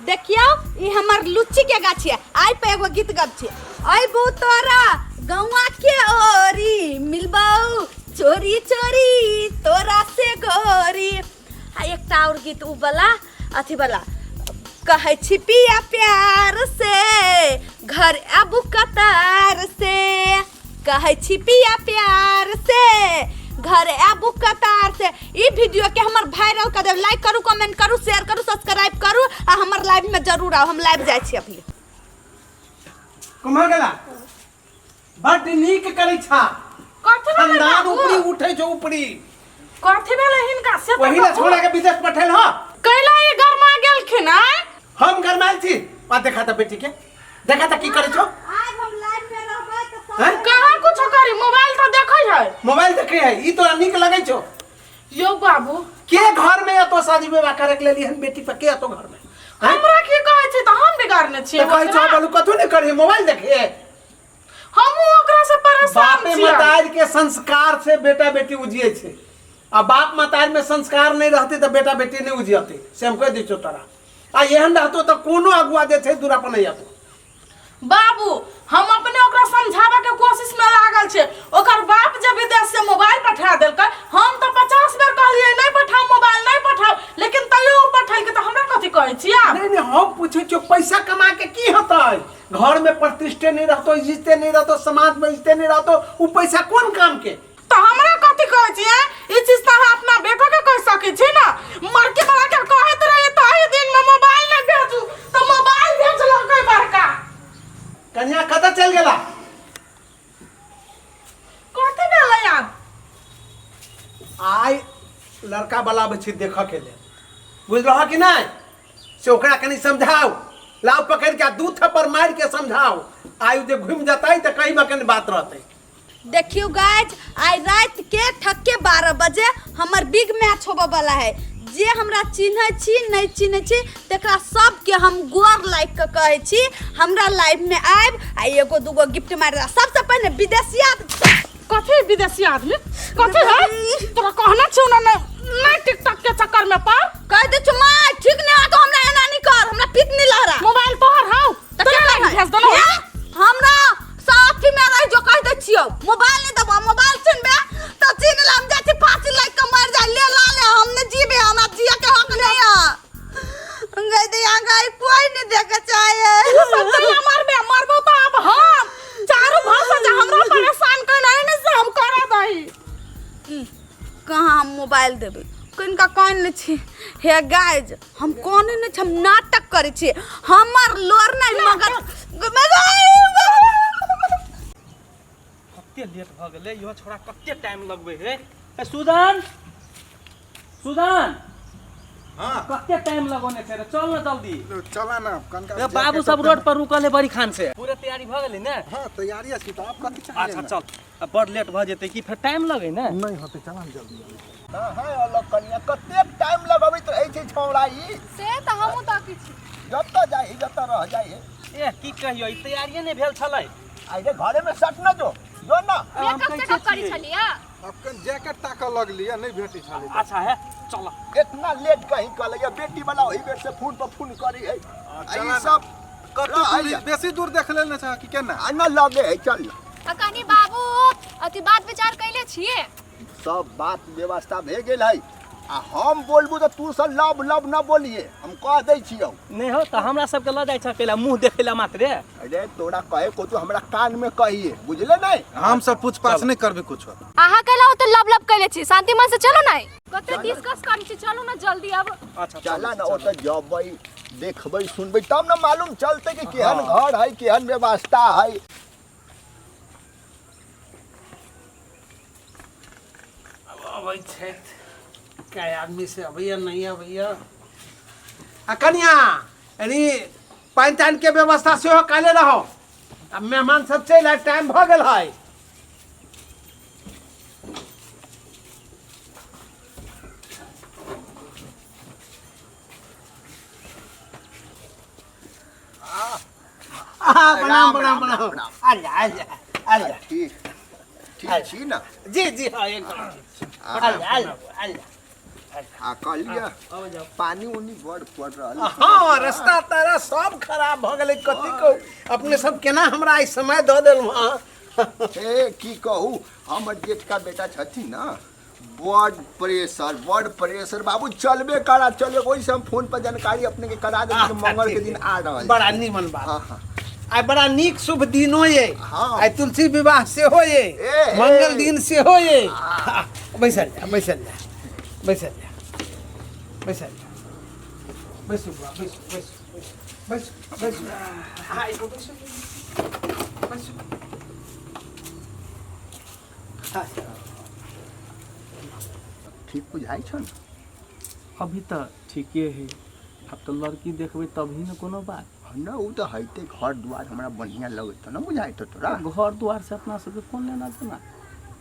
देखियौ, ई हमर लुच्ची के गाछ है। आइ पे एगो गीत गब छी। अइबू तोरा गौआ के ओरी, मिलबौ चोरी चोरी तोरा से गोरी। आ एकटा और गीत उ वाला अथी वाला कहै छी, पिया प्यार से घर आबू कतार से, कहै छी पिया प्यार से घर आबू कतार से। ई वीडियो के हमर वायरल कर देब। लाइक करू, कमेंट करू, शेयर करू, सब्सक्राइब करू आ हमर लाइव में जरूर आओ। हम लाइव जाइ छी अभी। कुम्हर गेला, बड्ड नीक करै छा। कथी भेलै खानदान बाबू? ऊपरी उठै छौ ऊपरी। कथी भेलै हिनका से तऽ वही ने कहू। छोड़ा के विदेश पठेल हो। कैला ई गरमा गेलखिन आय? हम गरमायल छी? आ देखा तऽ बेटी के, देखा तऽ की करै छौ। आज हम लाइव में रहबै तऽ सब हैं? कहाँ कुछो करी, मोबाइल तऽ देखै है। मोबाइल देखे है, ई तोरा नीक लगै छौ? यौ बाबू, के घर में एतो शादी विवाह करे के लेली हन बेटी पर? के एतो घर में हैं? हमरा की कहै छी तऽ हम बिगाड़ने छियै तऽ कहै छौ ओकरा? बोलू, कथू नहि करी, मोबाइल देखे। हमहूँ ओकरा से परेशान बापे छियै। मतारी के संस्कार से बेटा बेटी उजिए छै आ बाप मतारी में संस्कार नहीं रहते तऽ बेटा बेटी नहीं उजियते, से हम कह दै छियौ तोरा। आ एहन रहतो तऽ कोनो अगुआ जे छै दूरा पर नहीं अतो। बाबू, हम अपने ओकरा समझाबे के कोशिश में लागल छे। ओकर बाप जे विदेश से मोबाइल पठा देलकै, हम तऽ 50 बेर कहलियै नहीं पठाओ मोबाइल, नहीं पठाओ, लेकिन तैयो ओ पठेलकै, तऽ हमरा कथी कहै छी आब? नहीं नहीं, हम पूछे छियौ, पैसा कमा के की होतै? घर में प्रतिष्ठे नहीं रहतो, इज्जते नहीं रहतो, समाज में इज्जते नहीं रहतो, उ पैसा कोन काम के? तऽ हमरा कथी कहै छी हैं? ई चीज तऽ अहाँ अपना बेटो के कहि सकै छी ने। मरके बड़ा के कहैत रहियै ताहि दिन में मोबाइल नहीं भेजू, तऽ मोबाइल भेजलकै बड़का। कन्या कतऽ चलि गेला? कथी भेलै आब? आइ लड़का वाला आबै छै देखऽ के लेल, बुझलह कि नहि? से ओकरा कनि समझाउ, लाउ पकड़ि के आ दू थप्पड़ मारि के समझाउ। आइ जे घुमि जेतै तऽ कहीं कनि बात रहतै। देखियो गाइज, आइ रात के ठक्के 12 बजे हमर बिग मैच होबे वाला है। जे हमरा चिन्है छी, नहीं चिन्है छी, तकरा सबके हम गोर लाइक के कहै छी, हमरा लाइव में आबि आ एगो दूगो गिफ्ट मारि देला। सबसे पहिने विदेशिया। कथी विदेशी आदमी कथी है? तोरा कहना छौ ना नहीं टिकटॉक के चक्कर में पड़। कह दे छु माय, ठीक नहीं हो तो हमरा एना नहीं कर, हमरा पित नहीं लहरा। मोबाइल तोहर हौ तऽ तोरा के लागी कहै? भेज देलौ। हे? हमरा साथी में रह जो, कह दे छियौ मोबाइल नहीं देबो। मोबाइल छिनबे तऽ छीन ले, हम जाइ छी फांसी लागि के मर जाय। ले ला ले, हम नहीं जीबे, हमरा जिए के हक नहीं है। गई दे गई, कोई नहीं देखे चाहे। तू सब चल मरबे, मरबो तो अब हम चारू भाषा जे हमरा परेशान कर नहीं ने से हम करा दही। कहाँ हम मोबाइल देबै? किनका कान नहि छी। हे गाइज, हम काने नहि छी, हम नाटक करै छी। हमर लोर नहि मगर कते लेट भऽ गेलै इहो छोड़ा, कते टाइम लगबै है। ए सुदन, सुदन। हाँ। कते टाइम लगौने छै रे, चल न जल्दी। चला ना कनका। ए बाबू सब रोड पर रुकल है बड़ी खान से। पूरे तैयारी भऽ गेलै ने? हाँ, तैयारी अछि तऽ आब कथी चाहिए? अच्छा चल, अब बड़ लेट भऽ जेतै कि फेर टाइम लगै ने। नहीं होतै, चला ना जल्दी जल्दी। हाँ हाँ, अलग कनिया कतेक टाइम लगबैत रहै छै छौड़ा ई। से तऽ हमहूँ तकै छी। जतऽ जाइ जतऽ रह जाइ। ए की कहियो, ई तैयारिये नहि भेल छलै। आइ रे, घरे में सट न जो जो न। मेकअप तेकअप करै छलियै। आब कन जैकेट ताकऽ लगलियै, नहि भेटै छलै। अच्छा है चल। इतना लेट कहीं कल बेटी वाला ओही बेर से फोन पर फोन करी है आ चला ई ना। सब कते दूर, बेसी दूर देख लेने छह कि केना? आ न लगे है, चल। आ कनी बाबू अथी बात विचार कैले छियै? सब बात व्यवस्था भए गेल है आ हम बोलबू तऽ तू सब लब लब न बोलिए, हम कह दै छियौ। नहि हो तऽ हमरा सबके लऽ जाइ छह कैला मुँह देखै ला मात्रे? अरे तोरा कहे को तू हमरा कान में कहिए, बुझले नहीं? हम सब पूछ पाछ नहीं करबे कुछो। अहाँ कैला ओते लब लब कैले छी? शांति मन से चलू ने, कते डिस्कस करै छी, चलू ने जल्दी अब। अच्छा चला ना, ओतऽ जबै देखबै सुनबै तब ने मालूम चलतै कि केहन घर है, केहन व्यवस्था है। अबै छथि कए आदमी से, अबैया नहीं अबैया। आ कनिया, यानी पानि तानि के व्यवस्था सेहो काले रहो। आ मेहमान सब चलि आयल, टाइम भऽ गेल है। आहा, प्रणाम प्रणाम प्रणाम। आजा आजा आजा। ठीक ठीक छी ना? जी जी, हाँ एकदम ठीक। आजा आजा आजा। आ कहलिए पानी उनी बड़ पड़ रहल है। हाँ, रास्ता तारा सब खराब भऽ गेलै। कथी कहू, अपने सब केना हमरा ई समय दऽ देलहुँ हँ। हे की कहू, हमर जेठका बेटा छथिन ना, बड प्रेशर, बड प्रेशर बाबू, चलबे करा चलबे। ओहि से हम फोन पर जानकारी अपने के करा देली कि अच्छा, मंगल के ठीक दिन है। आ रहल बड़ा छी। नीमन बात। हाँ हाँ। आइ बड़ा नीक शुभ दिनो ये। हाँ। आइ तुलसी विवाह सेहो ये, ए, ए। मंगल दिन सेहो ये। बैसल जा, बैसल जा, बैसल जा, बैसल जा, बैसू बुआ, बैसू बैसू बैसू बैसू। हाँ, एगो बैसू बैसू। हाँ। ठीक बुझाइ छौ ने? अभी तऽ ठीके है, आब तऽ लड़की देखबै तभी ने कोनो बात। न ओ तऽ हैते, घर दुआर हमरा बढ़िया लगैत न बुझाइत तोरा? घर द्वार से अपना सबके कोन लेना देना,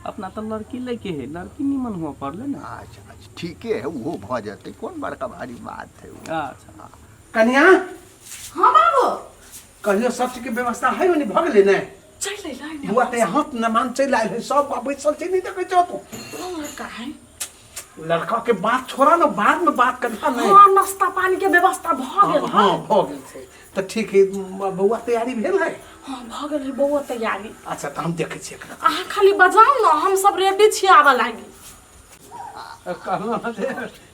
अपना तऽ लड़की लैके है, लड़की निमन हुआ पड़ले ने। अच्छा अच्छा, ठीके है, ओहो भऽ जेतै, कोन बड़का भारी बात है ओ। अच्छा। कन्या। हाँ बाबू। कहियो सब चीज के व्यवस्था है ओनी भऽ गेलै ने? चल अइलै ने। बुआ तऽ यहाँ मेहमान चलि आयल है, सब बैसल छै, नहि देखै छौ तू? कोन लड़का है? लड़का के बात छोड़ा ना, बाद में बात करना नहीं। हाँ, नाश्ता पानी के व्यवस्था भऽ गेल? हाँ, भऽ गेल छै तऽ ठीक है। बौआ तैयारी भेल है? हाँ, भऽ गेल है बौआ तैयारी। अच्छा, तऽ हम देखै छियै एकरा। अहाँ खाली बजाउ ने, हम सब रेडी छियै आबऽ लागी। कहलहुँ जे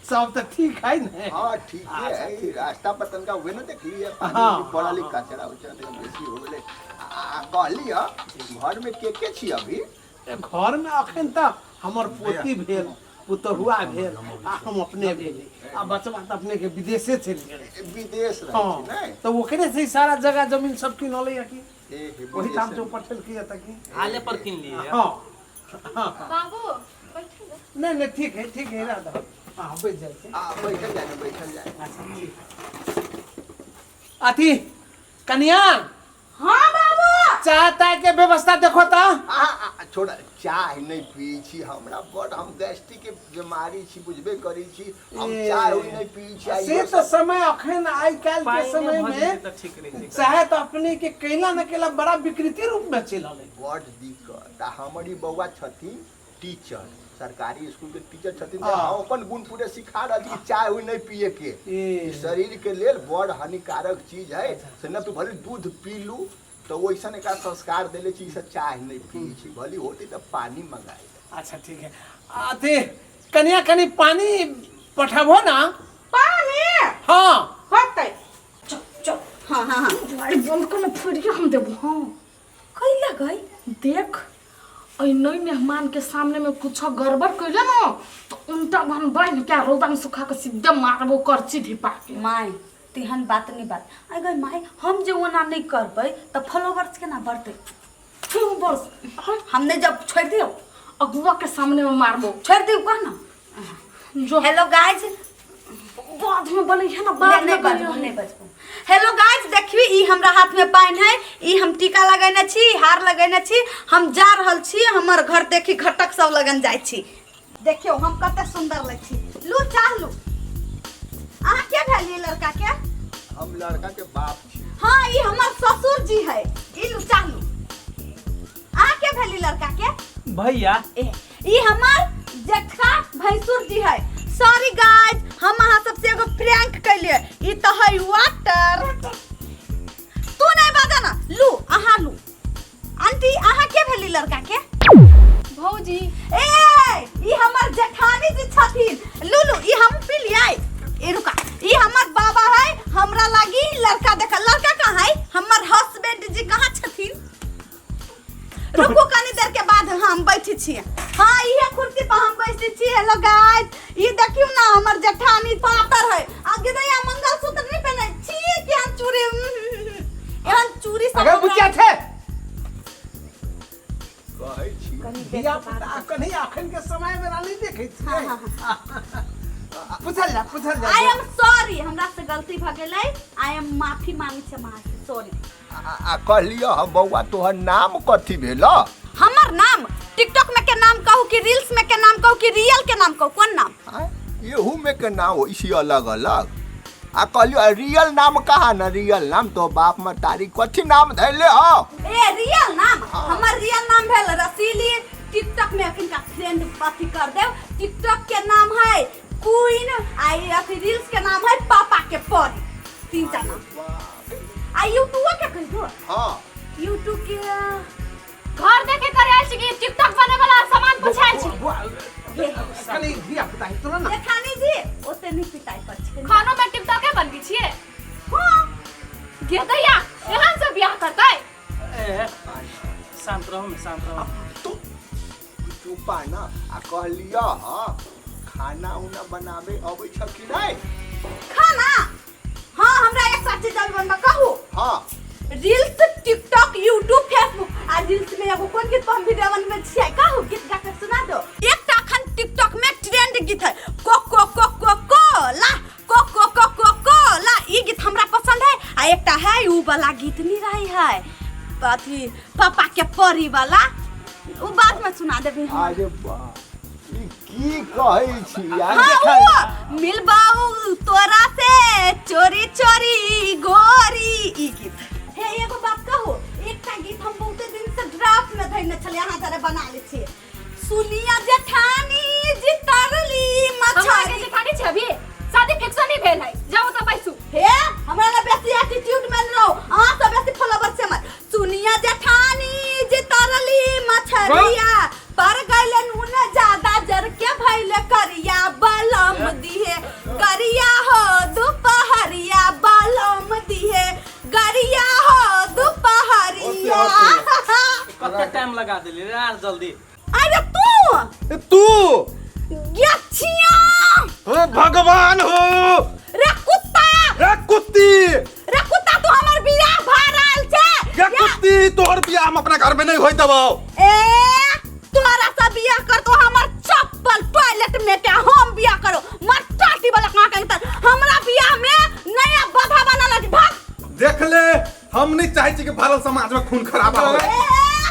सब तऽ ठीक है ने? हाँ ठीके है, रास्ता पर तनका उहे ने देखलिए पानी उनी पड़ल है, कचरा उचरा तनका बेसी हो गेलै। आ कहली ह, घर में के के छी अभी? घर में अखन तऽ हमर पोती भेल, पुतहुआ भेल आ हम अपने भेली, आ बचबा तऽ अपने के विदेशे चलि गेल। विदेश रहै हाँ छी ने? तऽ ओकरे से ही सारा जगह जमीन सब किनल है की। ए हे, ओही ठाम विदेशे। से पठेलकै तऽ की हाले पर किन लिए। हाँ हाँ। बाबू बैठू ने। नहीं नहीं, ठीक है ठीक है, राधा, हाँ, बैठ जाइ छै। आ बैठल जाए ने, बैठल जाए। अच्छा ठीक। अथी कन्या। हाँ बाबू। चाय ताय के व्यवस्था देखो तऽ। आ, आ, छोड़, चाय नहीं पी छी हमरा, बड़ हम गैस्ट्रिक के बीमारी छी, बुझबे करी छी, हम ए, चाय उय नहीं पी छी। आ से इहो तऽ सब समय अखन आइ काल्हि के पाइने समय भऽ जेतै में तऽ ठीक रहितै। चाहे तऽ अपने के कैला न कैला बड़ा विकृति रूप में चलि रहलै। बड़ दिक्कत। आ हमर ई बौआ छथिन टीचर, सरकारी स्कूल के टीचर छथिन, तऽ हाँ। हम अपन गुण पूरे सिखा रहल छी कि चाय उय नहीं पिए के, ए। ई शरीर के लेल बड़ हानिकारक चीज है, से न तू भले दूध पी लू, तऽ वैसन एकरा संस्कार देले छी, ई सब चाय नहीं पी छी, भले होते तऽ पानी मंगाए। अच्छा ठीक है। अथी कनिया, कनि पानी पठाबो ना। पानी? हाँ। होतै, चल चल। हाँ हाँ हाँ। दुआरी बंद कर ना, फोड़िए हम देबो। हाँ। कैला गई? देख, एहि नई मेहमान के सामने में कुछ गड़बड़ कैले ना तो उनटा बन बान्हि के रौदा में सुखा के सीधे मारबो करची धिपा के। माय, तेहन बात नहीं बात। आई गई माय, हम जे ओना नहीं करबै तऽ फॉलोवर्स केना बढ़तै? बस। हम नहीं जब छोड़ दियौ। अगुआ के सामने में मारबो। छोड़ दियौ, कह ना। जो हेलो गाइज। बाद में बनै है ना, बाद नहीं में बजबो, बनै। नहीं बजबो। हेलो गाइज, देखियो ई हमरा हाथ में पानि है, ई हम टीका लगेने छी, हार लगेने छी, हम जा रहल छी हमर घर देखी घटक सब लगन जाइ छी। देखियो हम कते सुंदर लग छी। लू चाह लू। अहाँ के भेलियै लड़का के? हम लड़का के बाप छी। हाँ, ई हमर ससुर जी है। ई लू चाह लू। अहाँ के भेली लड़का के? भैया। ए, ई हमर जेठका भैंसुर जी है। सॉरी गाइज, हम अहाँ सबसे एगो प्रैंक कैलिए। ई तो है वाटर। तू नहीं बाजा ना। लू अहाँ लू। आंटी, अहाँ के भेली लड़का के? भौजी। ए, ई हमर जेठानी जी छथिन। लू लू, ई हम पी लियै। ए रुका, ई हमर बाबा है। हमरा लागी लड़का देख, लड़का कहाँ है? हमर हस्बैंड जी कहाँ छथिन? रुकू, कनी देर के बाद हम बैठी छियै। हाँ, इहे कुर्सी पर हम बैठी छी। हेलो गाइस, ई देखियो ना, हमर जेठानी पातर है। आगे दैया मंगलसूत्र नहीं पहने छी केहन चूड़ी, एहन चूड़ी सब अगर हमरा- बुचिया छै। कहै छी कनी देर धिया के बाद। पुता कनी अखन के समय में नहीं देखै हाँ, छियै। हाँ, हाँ। पूछल जा, पूछल जा। I am sorry, हमरा से गलती भ गेलै। I am माफी मांगे छी अहाँ से, सॉरी। आ कहलियो हम बौआ, तोहर नाम कथी भेल? हमर नाम टिकटॉक में के नाम कहू कि रील्स में के नाम कहू कि रियल के नाम कहू, कोन नाम? आँय, एहू में के नाम हो इसी अलग अलग। आ कहलियो रियल नाम कहा ना, रियल नाम तो बाप मतारी कथी नाम धैले हो? ए, रियल नाम, हमर रियल नाम भेल रसीली। टिकटॉक में अखन का फ्रेंड अथी कर देव। टिकटॉक के नाम है क्वीन आ ई अथी रील्स के नाम है पापा के परी तीन टा नाम आ यूट्यूब के कहि दो हाँ यूट्यूब के घर देखे करे आयल छी कि टिकटॉक बने वाला सामान पूछायल छी कनी धिया पुता है तोरा ना जेठानी जी ओते नहीं पिटाई पर छै खानो में टिकटॉके बनबी छियै हाँ गे दैया एहन से बियाह करतै ए, शांत रहू ने शांत रहू तू चुपा ना आ कहलिया हाँ खाना उना बनाबे अबै छ कि नहीं खाना हाँ हमरा एक साथ चीज अभी बनबा कहू हाँ रील्स टिकटॉक यूट्यूब फेसबुक आ रील्स में एगो कोन गीत पर हम वीडियो बनबै छियै कहू गीत गा के सुना दो एकटा अखन टिकटॉक में ट्रेंड गीत है को को को को को ला को को को को को ला ई गीत हमरा पसंद है आ एकटा है ऊ वाला गीत नहीं रही है अथी पापा के परी वाला ऊ बाद में सुना देबी हम अरे वाह ई की कहै छी यार हाँ ऊ मिलबाऊ तोरा से चोरी चोरी गोरी ई गीत हे एगो बात कहू एकटा गीत हम बहुते दिन से ड्राफ्ट में धइने छलियै अहाँ जरे बना ले छियै सुनिया जेठानी जी तरली हमरा के मछरी जेठानी छै अभी शादी फिक्स नहीं भेल है जाओ तऽ बैसू हे हमरा ला बेसी एटीट्यूड में न रहो अहाँ सब बेसी फॉलोवर से मत सुनिया जेठानी जी तरली मछरिया पर गइले नून ज्यादा जर के भइले करिया बलम दिहे गरिया हो दुपहरिया बलम दिहे गरिया हो दुपहरिया कते टाइम लगा देली रे यार जल्दी अरे तू ए, तू गछिया ओ भगवान हो रे कुत्ता रे कुत्ती रे कुत्ता तू हमर बियाह भा रहल छै रे कुत्ती तोहर बियाह हम अपना घर में नहीं होई देबौ ए तोरा से बियाह कर तो हमर चप्पल टॉयलेट में के हम बियाह करो मर टाटी वाला कहाँ के तर हमरा बियाह में नया बाधा बनल अछि भाग देख ले हम नहीं चाहे छी कि भारत समाज में खून खराबा हो ए,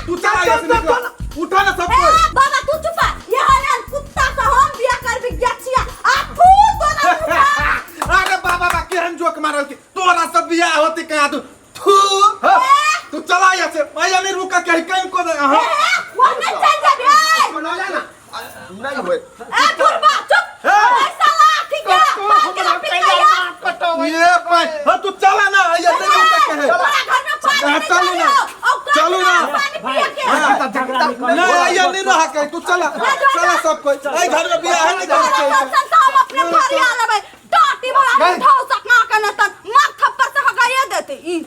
तू चल यहाँ से निकल उठा ना ए, सब कोई बाबा तू चुपा ये हलन कुत्ता से हम बियाह करबी गछिया आ तू तोरा मुठा अरे बाबा बा केहन जोक मारल की तोरा सब बियाह होती कहाँ तू थू तू चला यहाँ से भैया नहीं रुका कहीं कहीं को दे हाँ ए, वो नहीं चल जाबे सुना जा ना नहीं होए ए बुढ़बा चुप ए साला ठीक है पान के पिटाइया ये भाई हाँ तू चला ना ये नहीं रुका कहीं तोरा घर में पानी हाँ, नहीं चलू ना। डालियो, औकात चलू ना। पानी पिए के। झगड़ा नहीं करू। नहीं ये नहीं रहा कहीं तू चला चला सब कोई आई घर में बियाह है नहीं तोरा करे दर्शन से हम अपने फरिया लेबै। टाटी वाला उठाओ सकना के न तन मार थप्पड़ से हगाइए देते ई।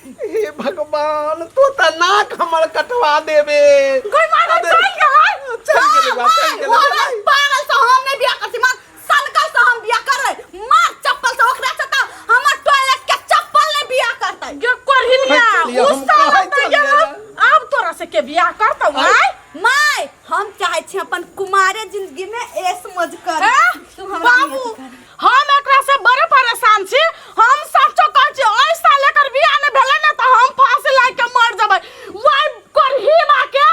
हे भगवान तू त नाक हमर कटवा देबे गई मार गई, चल गेलै। चल गेलै बा, चल हाँ, गेलै। वो हमर पागल से हम नहीं बियाह करती मार सनकल से हम बियाह कर रहे मार चप्पल से ओकरा से त हमर टॉयलेट के चप्पल नहीं बियाह करतै गे कोढ़िनिया चलिए, उ हम साला कहै त चलिए गेलौ आब तोरा से के बियाह करतौ आय माय हम चाहे छी अपन कुमारे जिंदगी में ऐश मौज कर ए, तू हमरा बाबू नियत कर। हम एकरा से बड़े परेशान छी हम सचो कहै छी ओइ साल एकर बियाह नहि भेलै ने तऽ हम फांसी लागि के मर जेबै वाइ करही माँ के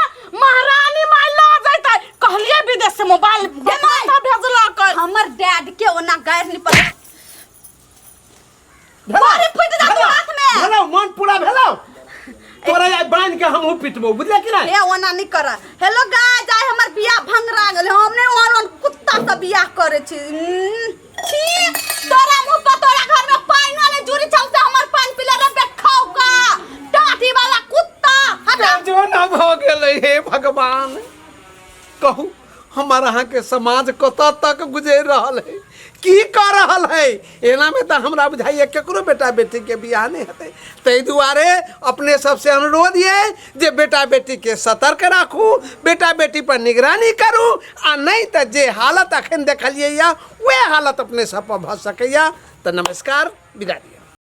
महारानी माय लऽ जैतै कहलियै विदेश से मोबाइल माय। कतऽ भेजलकै हमर डैड के ओना गैर नहीं पता बारी फुटि जातौ हाथ में भेलौ मन पूरा भेलौ तोरा आइ बान्हि के हमहूँ पिटबौ बुझले कि नहीं हे ओना नहीं कर हेलो गाइस आइ हमर बियाह भंगरा गेल हम नहीं ओहन ओहन कुत्ता से बियाह करे छी छी तोरा मुंह पर तोरा घर में पानी वाले जुरी छौ से हमर पानी पीले रे बेखाओ का टाटी वाला कुत्ता हटा जो ना भऽ गेलै हे भगवान कहू हमर अहाँके समाज कतऽ तक गुजरि रहल है की कऽ रहल है एनामे तऽ हमरा बुझाइए केकरो बेटा बेटीके बियाह नहि हेतै ताहि दुआरे अपने सबसे अनुरोध ये जे बेटा बेटीके सतर्क राखू बेटा बेटी पर निगरानी करू आ नहि तऽ जे हालत अखन देखलियै यऽ वएह हालत अपने सब पर भऽ सकैए तऽ नमस्कार विदा दिअ।